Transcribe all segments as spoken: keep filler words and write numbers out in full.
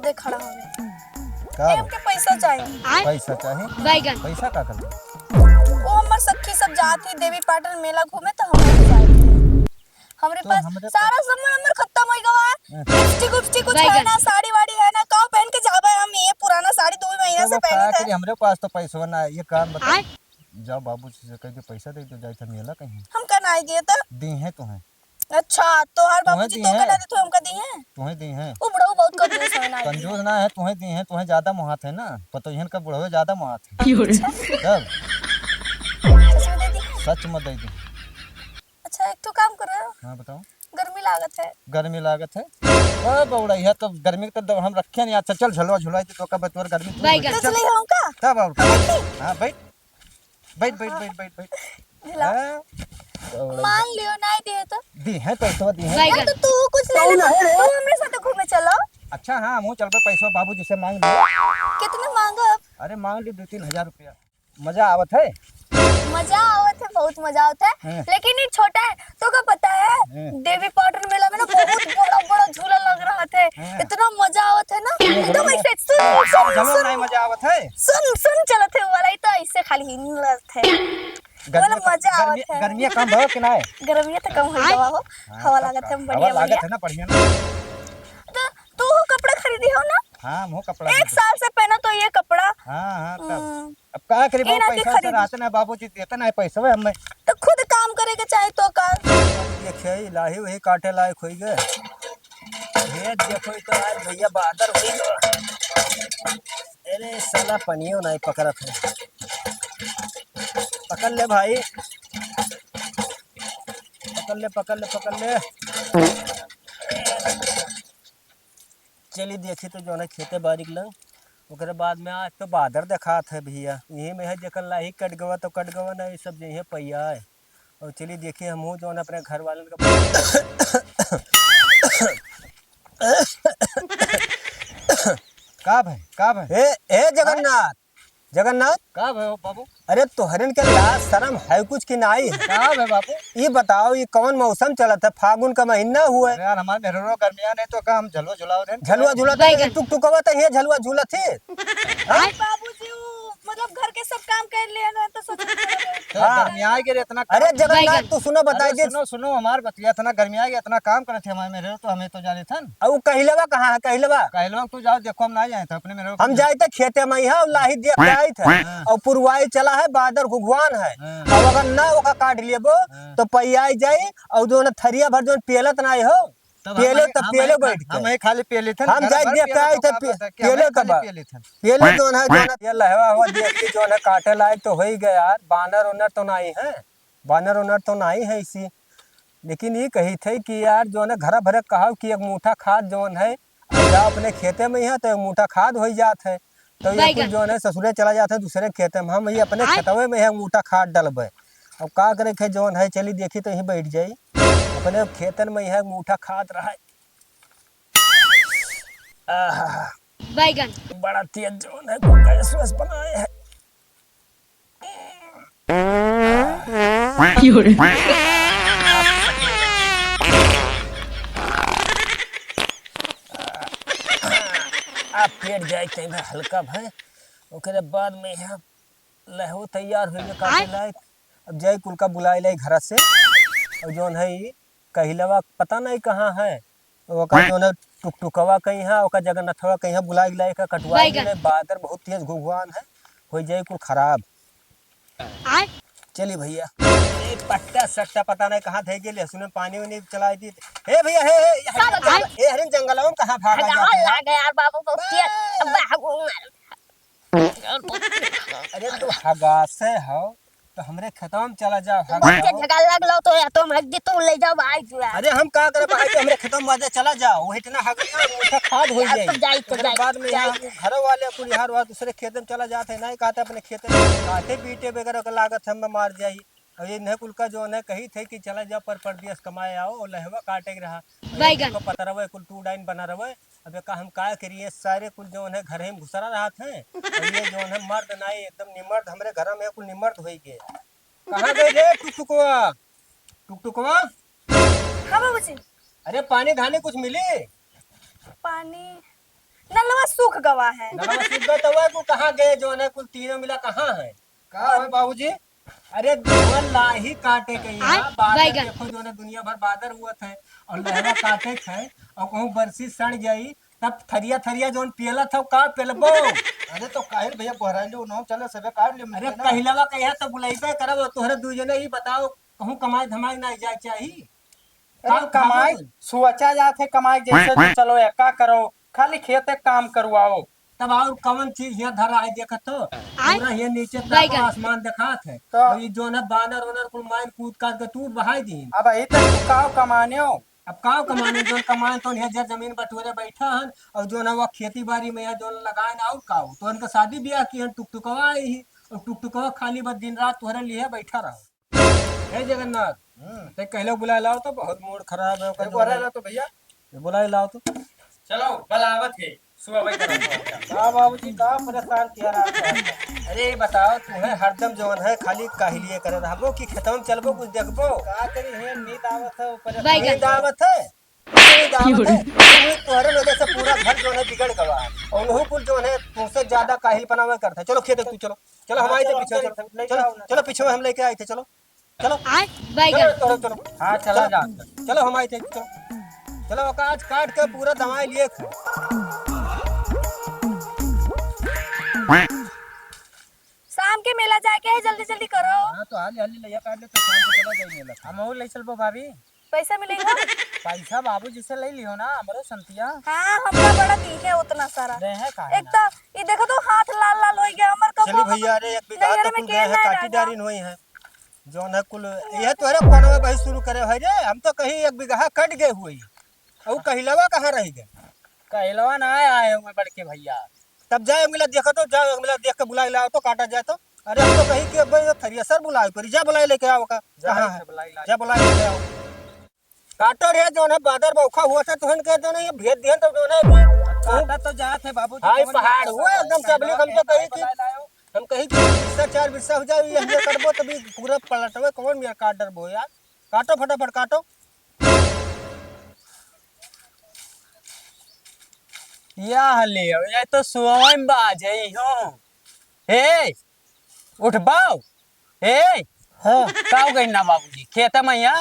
दे खड़ा हवे। का ए, बा? हमके पैसा चाही। पैसा चाही? बैगन। पैसा का करबे? वो हमर सखी सब जात ही देवी पाटन मेला घूमे, तो हम जाए के। हमरे तो पास हमरे सारा सामान हमर खत्म हो गवा। हाँ। लिपस्टिक उप्स्टिक कुछ है बैगन। ना, साड़ी वाड़ी है ना, का पहन के जाबे हम? ये पुराना साड़ी दो महीना तो से वो पहनी का थे। करी, हमरे पास तो पैसवा ना है। ये काम बता। आय। जाओ बाबूजी से कह के पैसा दे दो, जाए थे मेला कहीं। हम का नाई दिए तो? दी है तुम्हें। अच्छा, तोहार तुम्हें बाबूजी दी तो है। का ना दे, तो हमका दी है? तुम्हें दी है। वो बुढ़ऊ बहुत कंजूस है ना। कंजूस ना है, तुम्हें दी है, तुम्हें ज्यादा मुहात है ना। पतोहियन का बुढ़वे ज्यादा मुहात है। अच्छा। तब? सच में दे दी है? सच में दे दी। अच्छा, एक ठो काम करो। हाँ, बताओ। गर्मी लागत है। गर्मी लागत है? ओ बौड़ा, यह तो गर्मी के तो हम रखे नहीं। अच्छा, चल झलवा झुलवा दे, तो कब तोर गर्मी दूर हो जाए। बैगन। चल। ले आऊं का? तब और का? हाँ, बैठ। बैठ, बैठ, बैठ, बैठ, बैठ। ला। हाँ? मान लियो, नाई दिए तो। दी है, पैसवा दी है। बैगन। यार, तो तू कुछ ले ले, तू हमरे साथ घूमे चलो। अच्छा, हाँ, हमहूँ चलबे, पैसवा बाबूजी से मांग लियो। कितना मांगो? अरे, मांग लियो दो तीन हजार रुपया। मजा आवत है? मजा आवत है, बहुत मजा आवत है। हाँ। लेकिन ये छोटा है, तो का पता है, हाँ। देवी पाटन मेला में ना बहुत बड़ा बड़ा झूला लग रहा था। हाँ। इतना मजा आवत है ना, एकदम ऐसे सुन, सुन, झूला सुन। नहीं मजा आवत है। सुन, सुन चलत है वाला, ये तो ऐसे खाली हिलत है। गर्मी बोले, तो, मजा गर्मी, आवत है। गर्मी कम हो कि नहीं? गर्मी तो कम हो गवा हो, हाँ, हवा तब लागत का? है, हवा बढ़िया, लागत बढ़िया। है ना, बढ़िया ना। तो तू कपड़ा खरीदी हो ना? हाँ, हम कपड़ा एक खरीदे। साल से पहना तो ये कपड़ा। हाँ, हाँ, तब। हम्म। अब का करी, ये बाबू, ना के पैसा से खरीदी। रहते ना, बाबूजी देते ना पैसा हमें। तो खुद काम करे के चाहे तो का? देखे, लाही वही काटे लायक होई गए। ये देखो, ये तो आज भैया बहादुर होई गए। अरे साला, पनियो नहीं पकड़त है। पकड़ ले भाई, पकड़ ले, पकड़ ले, पकड़ ले। चली देखी तो जौन है खेते बारी के लंग, ओकरे बाद में आज तो बादर देखात है भैया, यही में है जेकर लाही कट गवा तो कट गवा, ना ये सब जइहे पैया है। और चली देखी हमहू जौन अपने घर वालन का का भाई, का भाई? ए, ए जगन्नाथ, जगन्नाथ। का भाई बाबू? अरे तोहरन के लाज शरम है कुछ कि नाई है? का भाई बाबू? ई बताओ, ई कौन मौसम चलत है? फागुन का महीना हुआ है। अरे यार, हमारे मेहररो गर्मिया नहीं तो का हम झलवा झुलाओ रहे हैं? झलवा झुला बैगन। टुकटुकवा तो ये झलवा झूलत है। हाँ? बाबूजी, वो मतलब घर के सब काम कर लिए ना तो सोच तो हाँ। गर्मिया के रे इतना अरे काम। जगन्नाथ, बैगन। तू सुनो, बताई अरे दे। सुनो, सुनो, हमार बतिया इतना गर्मिया के इतना काम करत है हमारे मेहररो तो हमें तो जाने थन। अब वो कहिलवा कहाँ है, कहिलवा? कहिलवा तू जाओ, देखो, हम ना जाए थे अपने मेरे हम जाए थे खेते में, यहाँ लाही दिया के आई थे। हाँ। और पुरवाई चला है, बादर घुघुआन है। हाँ। अब अगर ना ओका काट लेबो, हाँ। तो पइयाई जाई, और जौन थरिया भर जौन पेलत ना हो, तब पेले हम, तब हम पेले हम, बैठ के। हम ही खाली पेले थे, हम घर जाए भर दिया पेले के आई थे, तो पे-, का बात है कि पेले हम ही के खाली बाद। पेले थे। पेले जौन है, जौन है, ये लहवा हुआ देख ली, जौन है काटे लायक तो हो ही गया यार, बानर उनर तो नहीं है। बानर उनर तो नाई है इसी, लेकिन ई कही थे कि यार जौन है घरा भरे कहाव कि एक मूठा खाद जौन है, जा अपने खेते में है तो एक मूठा खाद होई जात है, तो ये कुल बैगन। जौन है ससुरे चला जात है दूसरे खेते में, हम ये अपने आय। खेतवे में है मूठा खाद डलबे। अब का करे के जौन है, चली देखी तो यहीं बैठ जाई, अपने खेतन में है मूठा खाद रहा। आहा। बैगन। बड़ा तेज जौन है, गैस वैस बनाए है। अब पेट जाए के में हल्का भय, ओकरे बाद में यहाँ लहू तैयार होइबे काटे लायक। अब जाई कुल का बुलाए लाई घर से, और जौन है ई कहिलवा पता नहीं कहाँ है, ओका जौन है टुकटुकवा कहीं है, ओका जगन्नाथवा कहीं है, बुलाए लाई का कटुआ बैगन। बादर बहुत तेज घुघुआन है, हो जाई कुल खराब। आय। चली भैया, ए, पट्टा सट्टा पता नहीं कहाँ धै गेले, सुने पानी उनी चलाई दी। हे भैया, हे, हे, का बताई? ए, हरिन जंगलवा में कहाँ भागा हगावा जात है? लागे यार बाबू, बहुत तेज। अब बाबू मार। अरे तू हगासे हो, तो हमरे खेतवा में चला जाओ, हगाओ। झगड़ा लग लो तो या तो हम हग दे, तू ले जाओ भाई जुआ। अरे हम का करे भाई, तो हमरे खेतवा में मजे चला जाओ, वही इतना हग लियो, उठा खाद हो यार, जाई। तो जाई, तो ओकरे जाई, बाद में जाई। यहाँ घरों वाले कुल यार वहाँ दूसरे खेत में चला जाते हैं, नहीं कहते अपने खेत में काटे पीटे वगैरह के लागत हमें मार जाई। और ये नहीं कुल का जो है कही थे कि चला जाओ पर परदेस कमाए आओ, और लहवा काटे के रहा। और ये बैगन। कुल का पता रहे, कुल टू डाइन बना रहे। अब एका हम का करिए, सारे कुल जो है घर में घुसरा रहत हैं। और ये जो है मर्द नाई, एकदम निमर्द, हमरे घर में कुल निमर्द होई गए। कहाँ गए रे टुकटुकवा? टुकटुकवा? हाँ बाबूजी। अरे पानी धानी कुछ मिली? पानी नलवा सूख गवा है। नलवा सूख गए तो वह कुल कहाँ गए, जौन है कुल तीनों मिला कहाँ है? का है बाबूजी? अरे जौन लाही काटे के यहाँ आय, बादर बैगन। देखो जौन है दुनिया भर बादर हुआ था और लहरा काटे थे और कहूँ बरसी सड़ जाई तब थरिया थरिया जौन पियला था का पेलबो? अरे तो काहिल भैया बहराइले उन्हों चले सबे काट ले अरे मिलके ना। कहिलवा कहिया तो बुलाइबे करब और तोहरे दू जने ही बताओ कहूँ कमाई धमाई ना जाए चाही। अरे का कमाई खाबो? सोचा जात है कमाई जैसे तो चलो एक का करो खाली खेते काम करवाओ। तब और कवन चीज हियाँ धरा है देखत हो? आय। पूरा हियाँ नीचे तक बैगन। आसमान देखात है। तो और ये जौन है बानर ओनर कुल माइन कूद काट के तू बहाई दीन। अब यही तक तू काव कमाने हो? अब काव कमाने, जौन कमाए तो हियाँ जर जमीन बटोरे बैठा हन और जौन है वो खेती बाड़ी में यहाँ जौन लगाए ना और काव। तो इनका शादी ब्याह की है, टुकटुकवा आई ही और टुकटुकवा खाली बस दिन रात तोहरे लिए बैठा रहो। हे जगन्नाथ, हम्म। ते कहले बुलाए लाओ तो बहुत मूड खराब है, ए, ओकर बुलाए लाओ तो भैया। ये बुलाए लाओ तो। चलो, बुलावत है, सुबह वही करो। का बाबूजी, का परेशान किया रहा है? अरे, ये बताओ, तुम्हें हरदम जौन है, खाली काहिलिए करे रहबो कि खेतवा में चलबो, कुछ देखबो? का करी है, नींद आवत है, ऊपर बैगन। नींद आवत है? नींद आवत है? तुम्हें, तोहरे वजह से पूरा घर जौन है, बिगड़ गवा है। और उन्हों कुल जौन है, तुमसे ज्यादा काहिल पनावे करता है। चलो, खेत तू चलो। चलो, हम आए थे पीछे, चलो, चलो। चलो, चलो, पीछे में हम लेके आए थे, चलो। चलो। आय, बैगन। चलो, चलो, चलो। हाँ, चला चलो। जा। चलो, हम आए थे, चलो। चलो, ओका आज काट के पूरा दवाई लिए थे। शाम के मेला जाए के है, जल्दी जल्दी करो। हाँ, तो हाली हाली लइया काट ले, तो शाम को चला जाए मेला। हम और ले चलबो भाभी। पैसा मिलेगा? पैसा बाबूजी से ले लियो ना, हमरो संतिया। हाँ, हमका बड़ा दी है उतना सारा। दे है काहे एक ना? तो, ये देखो तो हाथ लाल लाल हो गया, हमर कबो चली भैया, अरे एक बीघा कबो तो कुल गए हैं, काटी डारिन हुई है। जौन है कुल, ये तोहरे फोनवा भाई शुरू करे है रे, हम तो कहीं एक बीघा कट गए हुए। और कहिलवा कहाँ रह गए? कहिलवा ना आए, आए हुए बड़के भैया। तब जाए मिला देखो तो, जाओ मिला देख के बुलाई लाओ तो, काटा जाए तो। अरे हम तो कहीं कि अब ये थ्रेसर बुलाए परी, जा बुलाई लेके आओ का। जा कहाँ से है? बुलाई ला। जा बुलाई लेके आओ। काटो रे, जौन है बादर बौखा हुआ था, तुहन के जौन है ये भेज दिहन तो जौन है अभी। काटा तो जात है बाबू जी, हाय कौन पहाड़ बात हुआ है? एकदम चबली हम तो कहीं कि, बुलाई लाओ। हम कहीं कि बीसा चार बीसा हो जाए, ये हमने करबो तभी पूरा पलटवे कौन मेरा काट डरबो यार। काटो फटाफट काटो। या हले, ये तो सुअवई में बाज है हो। ए, उठबाओ। ए, हाँ। का हो गई ना बाबूजी, खेत में या?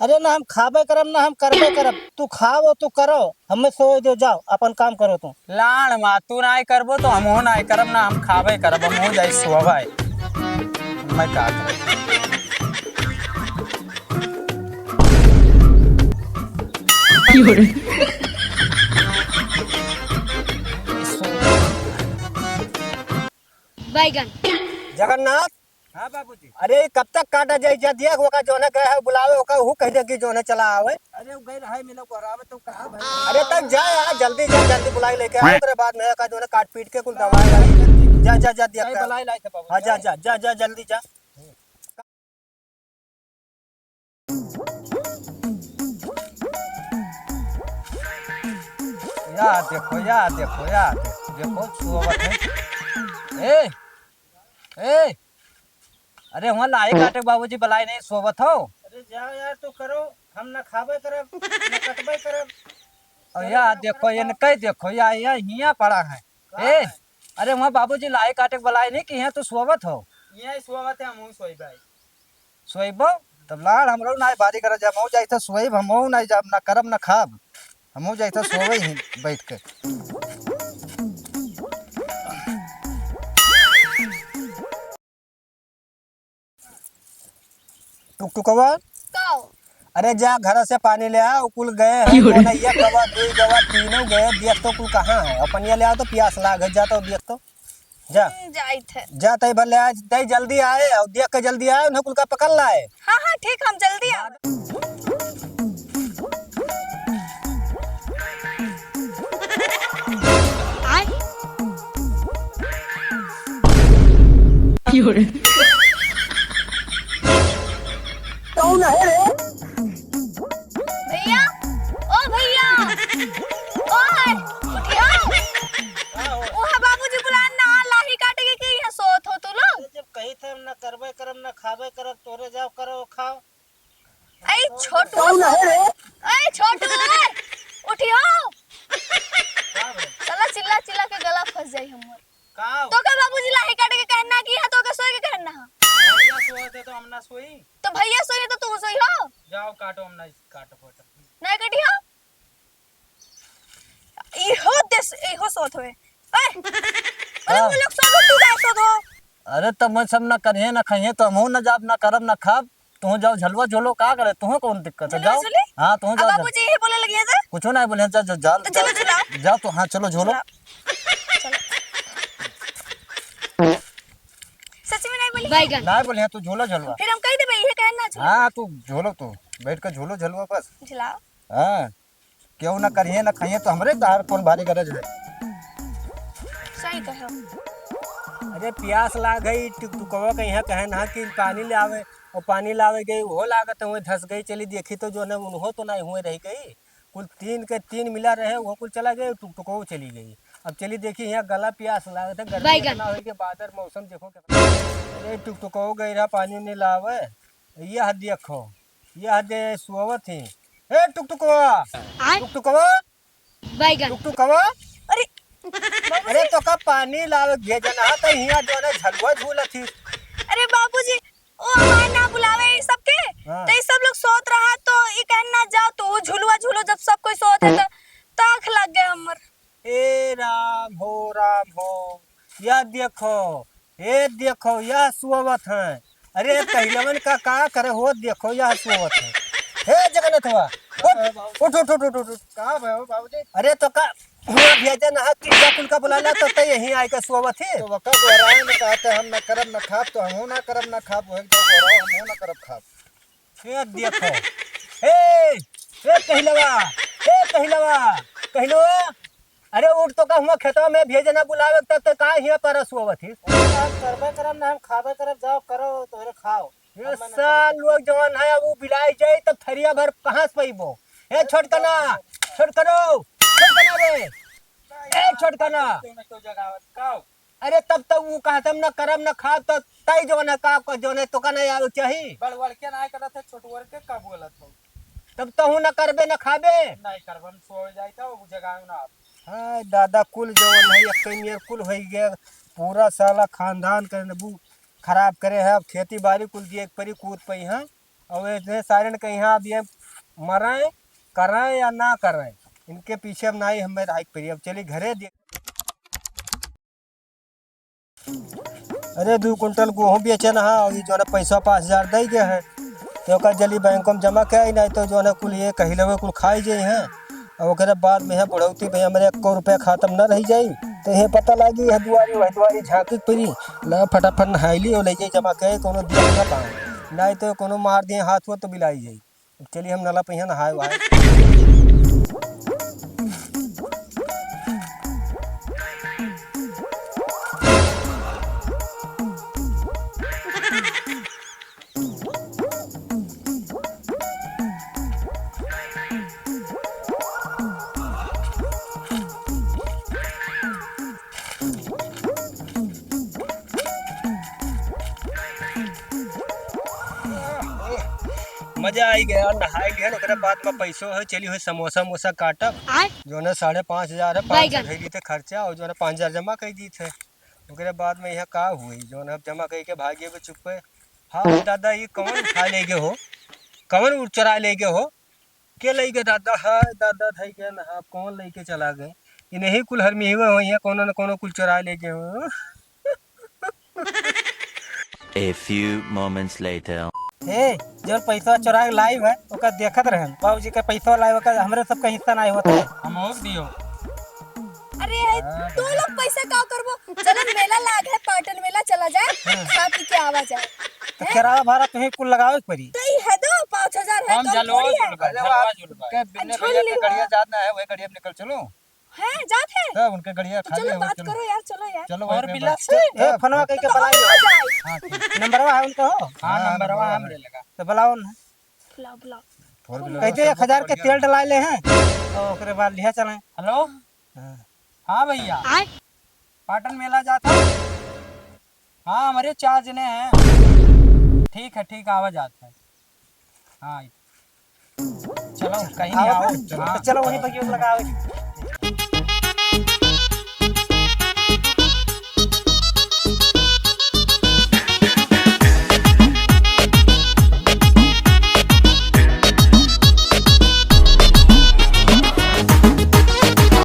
अरे ना हम खाबे करब, ना हम करबे करब। तू खाओ, तू करो, हमें सोए दो, जाओ, अपन काम करो तू। लाड़ मा, तू नाय करबो तो हमहू नाय करब, ना हम खाबे करब, हमहू जाई सोबे। मैं का करब? बैगन। जगन्नाथ। हाँ बाबूजी। अरे कब तक काटा जाई? जा दिया ओका जोने गए है बुलावे ओका, हु कह दे कि जोने चला आवे। अरे वो गए रहे मिलो गोरावे तो कहा भाई। अरे तब जा यार, जल्दी जा, जल्दी बुलाई लेके आ, ओकरे बाद में का जोने काट पीट के कुल दवाई लाई। जा, जा, जा दिया जाए का। बुलाई लाई थे बाबूजी। हाँ, जा, जा, जा, जा, जल्दी जा। या देखो, या देखो, या देखो, देखो, सोवत है। ए, ए, अरे, वहाँ लाही काटे बाबूजी बुलाए नहीं, सोवत हो। अरे, जाओ यार, तू करो, हम ना खाबे करब, ना कटबे करब। और करो, या करो, देखो, करो, ये करो। कह देखो, या, या हियाँ पड़ा है। का ए, है? अरे, वहाँ बाबूजी लाही काटे के बुलाए नहीं कि यहाँ तू सोवत हो। यहाँ ही सोवत है, हम सोई भाई। सोइबो? तब लाड़ हमरो नाय बारी करत जा, हमहू जाइत सोइब, हमहू नाय जाब, ना करब, ना खाब। हमहू जाइत सोवे ही बैठ के। टुकटुकवा? का? अरे जा घर से पानी ले आ, उ कुल गए हैं, क्यों रे? कौन है, एक गवा, दो गवा, तीनों गए, देख तो कुल कहाँ है? और पनिया ले आओ तो प्यास लाग है, जा तो देख तो। जा। हम्म, जाइत है। जा, तई भर ले आ, तई जल्दी आए, और देख के जल्दी आए, उन्हें कुल का पकड़ लाए। हाँ, हाँ, ठीक, हम जल्दी आवे। आय। क्यों रे? कौन है रे? भैया, ओ भैया, ओ है, उठियो। का हो? ओहे बाबूजी बुलान ना, लाही काटे के, के यहाँ सोत हो तू लोग? अरे जब कही थे हम ना करबे करब, ना खाबे करब, तोरे जाओ करो खाओ। ऐ छोटू। कौन है रे? ऐ छोटू, ऐ, उठियो। का भइल? चला जाई हमर। का? तो का बाबूजी लाही काट के कहना कि है, तो का सोए के कहना है? भैया सोए थे तो हम ना सोई। तो भैया सोई तो तू सोई हो? जाओ काटो, हम ना काटो, काटो। नहीं कटी हो? इहो देस, इहो सोत होए। ए, अरे हाँ। वो लोग सोत हो, तू का सोत हो? अरे तब मैं सब ना करिए ना खाइए तो हमहू ना जाब, ना करब, ना खाब। तुहू जाओ झलुआ झूलो, का करे? तुहू कौन दिक्कत है? झलुआ जाओ। झूले? हाँ, तुहू अब जाओ झल- बाबूजी यही बोले लगिए जा। कुछो नहीं बोले, जा, जा, जा, तो चलो झूला। जाओ तो, हाँ, चलो झूलो। झूला। चलो। सच में नहीं बोली? बैगन। नहीं बोले, तू झूलो झलुआ। फिर हम कह देबे, ये कहना झूला। हाँ, तू झूलो, तू बैठ के झूलो झलुआ बस। झुलाओ। हाँ, केहू ना करिए ना खाइए तो हमरे तहार कौन भारी गरज है? सही कहो। अरे प्यास लाग गई, टुकटुकवा के यहाँ कहे ना कि पानी ले आवे, और पानी लावे गई, वो लागत है वहीं धस गई। चली देखी तो जो है उन्हों तो नहीं हुए रह गई, कुल तीन के तीन मिला रहे, वो कुल चला गए, टुकटुकवा चली गई। अब चली देखी यहाँ गला प्यास लागत है, गर्मी बैगन। इतना होई के बादर मौसम देखो कितना। अरे टुकटुकवा गई रहा पानी नहीं लावे, यह देखो, यह दे सोवत ही। ए टुकटुकवा, आय? टुकटुकवा, बैगन। टुकटुकवा। अरे, अरे बाबूजी। तो का पानी लावे भेजना है तो हिया जो है झलुआ झूलत ही। अरे बाबूजी, ओ हमार ना बुलावे ई सबके, हाँ। तो ई सब लोग सोत रहा तो ई कहन ना जाओ तो वो झुलुआ झूलो, जब सब कोई सोत है तो ताख लग गए हमर। ए राम हो, राम हो, या देखो, ए देखो, यह सोवत है। अरे, कहिलवन का, का करे हो, देखो, यह सोवत है। हे जगन्नाथवा, उठ, उठ, उठ। का भयो, बाबूजी? अरे, तो का, हुआ भेजे ना, कि जा कुल का बुला ला, तो तै यहीं आए के सोवत है। तो वका गोहराए में कहते, हम न करब न खाब, तो हमहू ना करब न खाब, वही जो गोहराए, हमहू ना करब खाब। ए देखो, ए, ए कहिलवा, ए कहिलवा, कहिलवा, अरे उठ तो का हुआ खेतवा में भेजे ना बुलावे, तब तो का हिया पर सोवत ही? हम करबे करब ना, हम खाबे करब, जाओ करो, तोहरे खाओ। ये हम ना साल खाबे। लोग जवान है, वो बिलाई जाई तब थरिया भर कहाँ से पइबो? ए छोटकना, छोटकनो, छोटकना रे, ए छोटकना। क्यों नहीं तो जगावत, का हो? अरे तब तो ऊ कहत हम न करब न खाब, तो तई जौन है का, जौन है तोका नहीं आवे चाही। बड़ बड़ के ना करत है, छोटुअर के का बोलत हो? तब तहू न करबे न खाबे। नहीं करब, हम सो जाई तो ऊ जगावे ना आप। हाय दादा, कुल जौन है एक नियर कुल होई गया, पूरा साला खानदान के नबू खराब करे है। अब खेती बाड़ी कुल दिए एक परी कूद पई हैं, और इतने सारे न कहीं अब ये मराए, कराए या ना कराए, इनके पीछे अब ना ही हमें रहे के परी। अब चली घरे दे। अरे, दू कुंटल गेहूं बेचन हा, और ई जौन पैसा पाँच हजार दे गए हैं, तो ओकर जल्दी बैंक में जमा कराई, नहीं तो जौन कुल ये कहिलवे कुल खाई जाई हैं, और ओकरे बाद में है बुढ़ौती में हमरे एको रुपया खाता में न रह जाई, तो ये पता लागी है दुआरी, वही दुआरी झांकी के परी, ला फटाफट नहाई ली और ले जाई जमा करे, कोनो दिया ना पाए, नहीं तो कोनो मार दिए हाथ हुआ तो बिलाई जाई। चलिए हम नला पे यहाँ नहाए वहाए। मजा आई गया, नहाए गए, ओकरे बाद में पैसो है, चली हुई समोसा वमोसा काटब। आय? जौन है साढ़े पाँच हजार है, पाँच सौ बैगन। धैली थे खर्चा और जौन है पाँच हजार जमा कर दी थे। ओकरे बाद में यहाँ का हुई, जौन अब जमा करके भागे भी चुप्पे। हाँ दादा, ये कौन उठा ले गए हो, कौन उठ चुरा ले गए हो? के लइके दादा, हाय दादा, धई के ना, कौन लइके चला गए? इन्हीं कुल हरमी हुए हो, यहाँ कोनो न कोनो कुल चुरा ले गए हो। A few moments later. ए, जौन पैसा चुरा के लाई है, ओकर देखत रहन। बाबूजी के पैसा लाई, ओकर हमरे सबका हिस्सा नहीं होता है। हम और दियो। अरे, हाँ, तू लोग पैसा का करबो? चलो, मेला लाग है, पाटन मेला चला जाए, हाँ। खा पी के आवा जाए। तो हैं? किराया भाड़ा तुम्हें कुल लगावे के पड़ी। तो ई है दो, पाँच हजार है, हम कम जलवा थोड़ी है। झुलबा, अरे जलवा वाह, झुलबा। के आ, बिन्ने झुल गड़िया ली के गड़िया हुआ। जात ना है, वही गड़िया में निकल चलो। हैं, जात है? तो उनके गड़िया तो खाली चलो, है, बात चलो। करो यार, चलो और वही में बिला बस। से? ए, फोनवा कइके तो बुलाई। कौन आ जाए? हाँ, ठीक। नंबरवा है उनका हो? हाँ, हाँ, नंबरवा नंबरवा हमरे है। लगा। तो बुलाओ ना। बुलाओ, बुलाओ। फोर व्हीलर कहते से एक हजार के बढ़िया तेल डलाए ले हैं, तो ओकरे बाद लिहा चलें। हेलो? हाँ। हाँ भैया। आय? पाटन मेला जात हो? हाँ, हमरे चार जने हैं। ठीक है, ठीक, आवा जात है। हाँ, चलो, कहीं नहीं आओ। आओ। हाँ। तो चलो, वहीं पर क्यों लगावे?